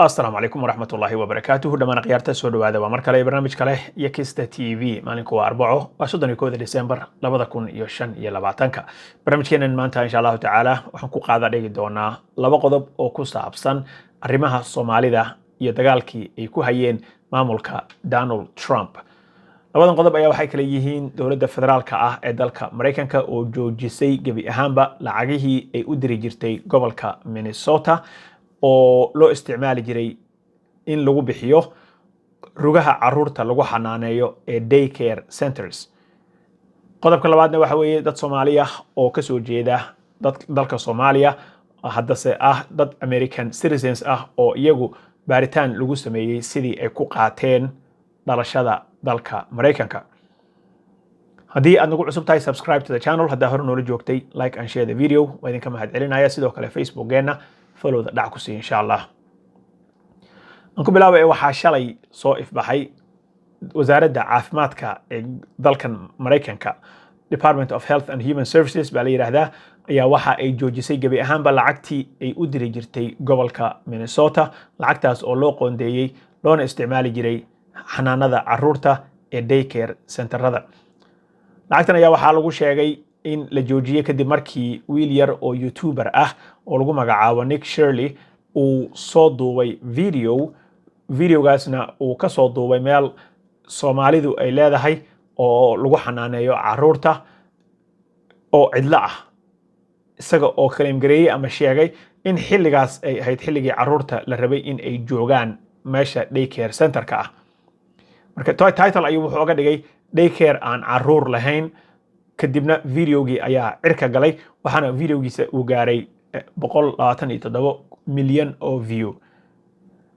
Asalaamu calaykum waraxmat ullaahi wabarakaatuhu. Dhammaan akhyaarta, soo dhawaada. Waa mar kale barnaamij kale iyo Kista TV. Maalinku waa Arbaco, waa 31-da December 2025-ka. Barnaamijkeenan maanta, insha Allahu tacaala, waxaan ku qaada dhigi doonaa laba qodob oo ku saabsan arrimaha Soomaalida iyo dagaalkii ay ku hayeen maamulka Donald Trump. Labadan qodob ayaa waxay kale yihiin dowladda federaalka ah ee dalka Maraykanka oo joojisay gebi ahaanba lacagihii ay u diri jirtay gobolka Minnesota oo loo isticmaali jiray in lagu bixiyo rugaha caruurta lagu xanaaneeyo ee daycare centers. Qodobka labaadna waxa weeye dad Soomaaliya oo kasoo jeeda dalka Soomaaliya, haddase ah dad American citizens ah, oo iyagu baaritaan lagu sameeyey sidii ay ku qaateen dhalashada dalka Maraykanka. Haddii aad nagu cusub tahay, subscribe to the channel. Haddaa hore noola joogtay, like and share the video. Waa idinka mahad celinaya. Sidoo kale Facebookgeenna followda dhac ku sii, insha Allah. Aan ku bilaabay. Waxaa shalay soo ifbaxay wasaaradda caafimaadka ee dalkan Maraykanka, Department of Health and Human Services baa la yidhaahdaa, ayaa waxa ay joojisay gebi ahaanba lacagtii ay u diri jirtay gobolka Minnesota, lacagtaas oo loo qoondeeyey loona isticmaali jiray xanaanada caruurta ee daycare centerada. Lacagtan ayaa waxaa lagu sheegay in la joojiyey kadib markii wiil yar oo YouTuber ah oo lagu magacaabo Nick Shirley uu soo duubay video. Videogaasna uu ka soo duubay meel Soomaalidu ay leedahay oo lagu xanaaneeyo caruurta oo cidlo ah, isaga oo claim gareeyey ama sheegay in xilligaas ay ahayd xilligii caruurta la rabay in ay joogaan meesha daycare centerka ah. Marka title ayuu wuxuu oga dhigay "Daycare aan caruur lahayn". Kadibna videogii ayaa cirka galay, waxaana videogiisa uu gaaray 127 milyan oo view.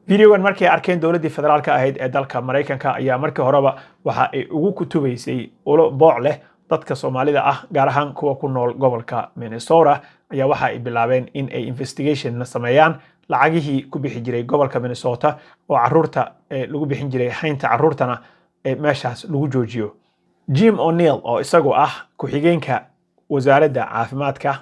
Videogan markay arkeen dowladdii federaalka ahayd ee dalka Maraykanka ayaa markii horeba waxa ay ugu kutubaysay ulo booc leh dadka Soomaalida ah, gaar ahaan kuwa ku nool gobolka Minnesota. Ayaa waxa ay bilaabeen in ay investigation sameeyaan lacagihii ku bixi jiray gobolka Minnesota oo caruurta lagu bixin jiray, haynta caruurtana meeshaas lagu joojiyo. Jim O'Neill, oo isagu ah ku-xigeenka wasaaradda caafimaadka,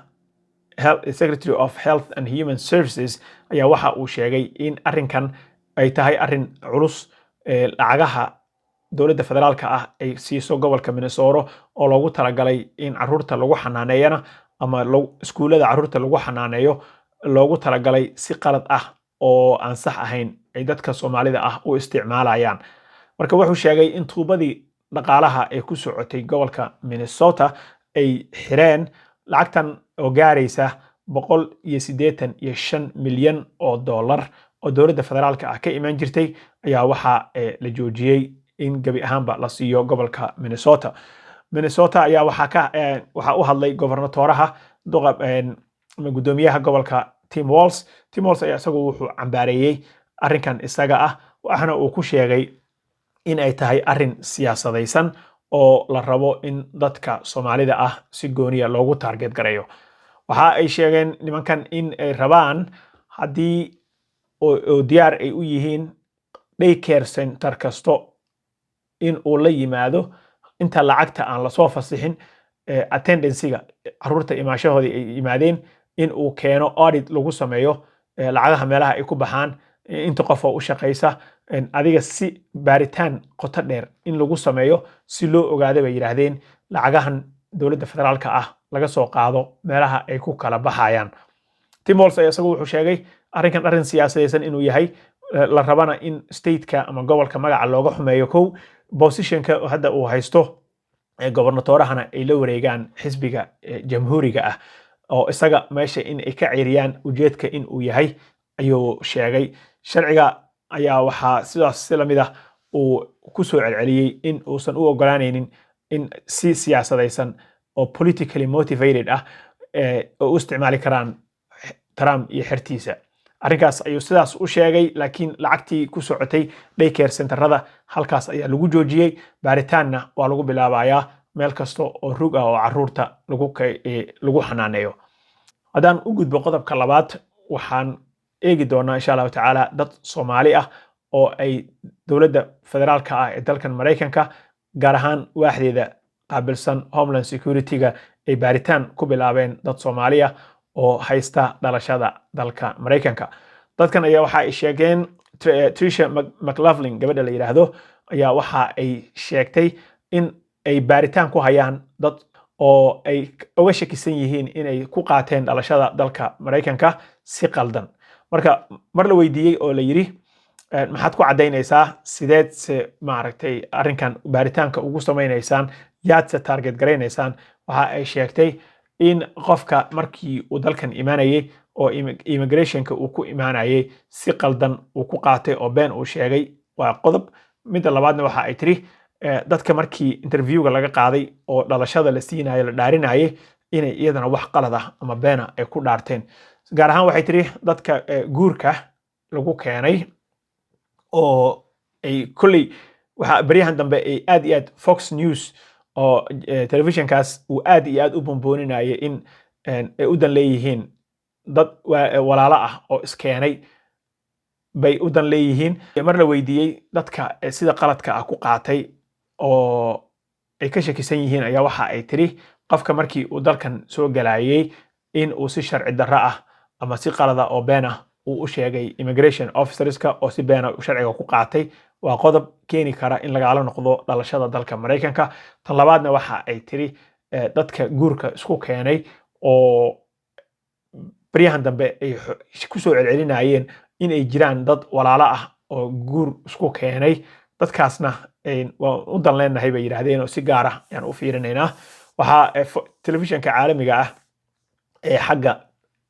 Secretary of Health and Human Services, ayaa waxa uu sheegay in arrinkan ay tahay arrin culus. Lacagaha dowladda federaalka ah ay siiso gobolka Minnesota oo loogu talagalay in caruurta lagu xanaaneeyana ama iskuullada caruurta lagu xanaaneeyo loogu talagalay, si qalad ah oo aan sax ahayn ay dadka Soomaalida ah u isticmaalayaan. Marka wuxuu sheegay in tuubadii dhaqaalaha ee ku socotay gobolka Minnesota ay xireen. Lacagtan oo gaaraysa 185 milyan oo dollar oo dowladda federaalka ah ka imaan jirtay ayaa waxaa la joojiyey in gebi ahaanba la siiyo gobolka Minnesota. Minnesota ayaa waxaa u hadlay gobernatoraha, duqa ama guddoomiyaha gobolka, Tim Walz. Tim Walz ayaa isagu wuxuu cambaareeyey arrinkan isaga ah, waxaana uu ku sheegay in ay tahay arrin siyaasadaysan oo la rabo in dadka Soomaalida ah si gooniya loogu target gareeyo. Waxa ay sheegeen nimankan in ay rabaan haddii oo diyaar ay u yihiin daycare center kasto in uu la yimaado, inta lacagta aan lasoo fasixin, attendancega caruurta imaashahoodii ay yimaadeen in uu keeno, audit lagu sameeyo lacagaha meelaha ay ku baxaan, inta qof oo u shaqaysa, adiga si baaritaan qoto dheer in lagu sameeyo si loo ogaado, bay yidhaahdeen, lacagahan dowladda federaalka ah laga soo qaado meelaha ay ku kala baxayaan. Tim Walz ayaa isagu wuxuu sheegay arrinkan arrin siyaasadaysan inuu yahay, la rabana in stateka ama gobolka magaca looga xumeeyo. Kow positionka hadda uu haysto gobernatorahana ay la wareegaan xisbiga Jamhuuriga ah oo isaga meesha in ay ka ceyriyaan ujeedka in uu yahay ayuu sheegay. Sharciga ayaa waxaa sidaas si lamid ah uu ku soo celceliyey in uusan u ogolaanaynin in si siyaasadaysan oo politically motivated ah oo u isticmaali karaan Trump iyo xertiisa. Arrinkaas ayuu sidaas u sheegay, laakiin lacagtii ku socotay daycare centerada halkaas ayaa lagu joojiyey. Baaritaanna waa lagu bilaabayaa meel kasta oo rug ah oo caruurta lagu xanaaneeyo. Haddaan u gudbo qodobka labaad, waxaan eegi doonaa, insha Allahu tacaala, dad Soomaali ah oo ay dowladda federaalka ah ee dalkan Maraykanka, gaar ahaan waaxdeeda qaabilsan Homeland Security-ga, ay baaritaan ku bilaabeen dad Soomaali ah oo haysta dhalashada dalka Maraykanka. Dadkan ayaa waxaa la sheegay in Dadkan ayaa waxa ay sheegeen, Tricia McLaughlin gabadha la yidhaahdo ayaa waxa ay sheegtay in ay baaritaan ku hayaan dad oo ay uga shakisan yihiin inay ku qaateen dhalashada dalka Maraykanka si qaldan. Marka mar la weydiiyey oo la yidhi, "Maxaad ku caddaynaysaa? Sideed se maaragtay arrinkan baaritaanka ugu samaynaysaan? Yaadse target garaynaysaan?" waxa ay sheegtay in qofka markii uu dalkan imaanayey oo immigrationka uu ku imaanayay si qaldan uu ku qaatay oo been uu sheegay, waa qodob. Midda labaadna waxa ay tiri, dadka markii interviewga laga qaaday oo dhalashada la siinayo, la dhaarinayay, inay iyadana wax qalad ah ama beena ay ku dhaarteen. Gaar ahaan waxay tiri dadka guurka lagu keenay oo ay kolley waxa beryahan dambe ay aad iyo aad Fox News oo telefishinkaas uu aad iyo aad u bombooninayay in ay u dan leeyihiin dad walaalo ah oo iskeenay bay u dan leeyihiin. Mar la weydiiyey dadka sida qaladka ah ku qaatay oo ay ka shakisan yihiin ayaa waxa ay tiri, qofka markii uu dalkan soo galayay in uu si sharci darro ah ama si qalada oo been ah uu u sheegay immigration officerska oo si beena sharciga ku qaatay, waa qodob keeni kara in lagala noqdo dhalashada dalka Maraykanka. Tan labaadna waxa ay tiri, dadka guurka isku keenay oo baryahan dambe ay kusoo celcelinayeen in ay jiraan dad walaalo ah oo guur isku keenay, dadkaasna waan u dan leenahay bay yidhaahdeen oo si gaar ah ayaan u fiirinaynaa. Waxaa telefishinka caalamiga ah ee xagga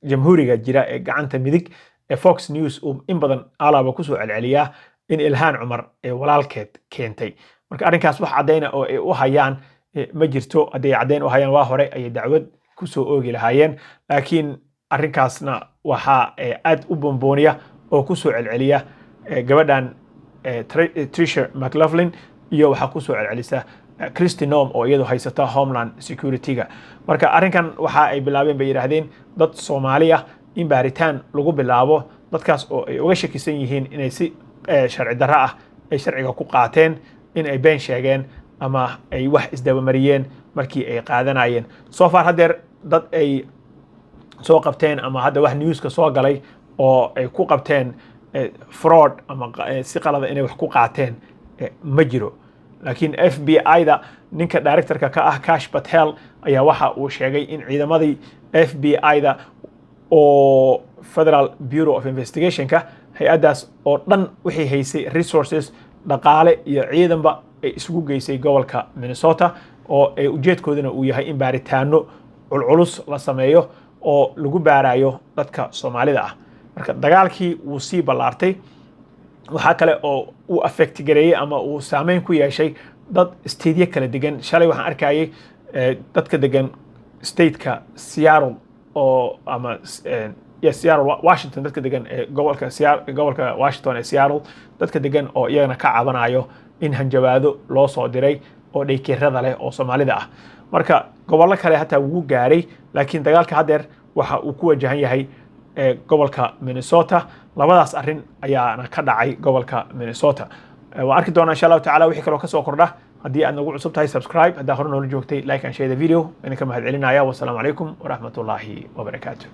Jamhuuriga jira ee gacanta midig ee Fox News uu in badan alaaba kusoo celceliyaa in Ilhaan Cumar ee walaalkeed keentay. Marka arrinkaas wax caddayna oo ay u hayaan ma jirto. Hadday caddayn u hayaan, waa hore ayay dacwad kusoo oogi lahaayeen. Laakiin arrinkaasna waxaa aad u bombooniya oo kusoo celceliya gabadhan Tricia McLaughlin iyo waxaa kusoo celcelisa Kristi Noem oo iyadu haysata Homeland Security-ga. Marka arrinkan waxa ay bilaabeen bay yidhaahdeen dad Soomaali ah in baaritaan lagu bilaabo, dadkaas oo ay uga shakisan yihiin inay si sharci darro ah ay sharciga ku qaateen, in ay been sheegeen ama ay wax isdabamariyeen markii ay qaadanayeen. So far haddeer dad ay soo qabteen ama hadda wax newska soo galay oo ay ku qabteen fraud ama si qalada inay wax ku qaateen ma jiro. Laakiin FBI-da ninka directorka ka ah, Kash Patel, ayaa waxa uu sheegay in ciidamadii FBI-da oo Federal Bureau of Investigationka, hay-addaas oo dhan wixii haysay resources, dhaqaale iyo ciidanba, ay isugu geysay gobolka Minnesota, oo ay ujeedkooduna uu yahay in baaritaano culculus la sameeyo oo lagu baarayo dadka Soomaalida ah. Marka dagaalkii wuu sii ballaartay. Waxaa kale oo uu affect gareeyey ama uu saameyn ku yeeshay dad stateyo kala degan. Shalay waxaan arkayay dadka degan stateka Seattle oo ama yes, Seattle, Washington, dadka degan ee gobolka Seattle, gobolka Washington ee Seattle dadka degan oo iyagana ka cabanayo in hanjabaado loo soo diray oo daycareada leh oo Soomaalida ah. Marka gobollo kale hataa wuu gaaray, laakiin dagaalka haddeer waxa uu ku wajahan yahay gobolka Minnesota. Labadaas arrin ayaana ka dhacay gobolka Minnesota. Waan arki doonaa insha Allahu tacala wixii kaloo kasoo kordha. Haddii aad nagu cusub tahay, subscribe. Haddaa hore noola joogtay, like and share the video. Idinka mahad celinaya. Wasalaamu calaykum waraxmatullaahi wabarakaatu.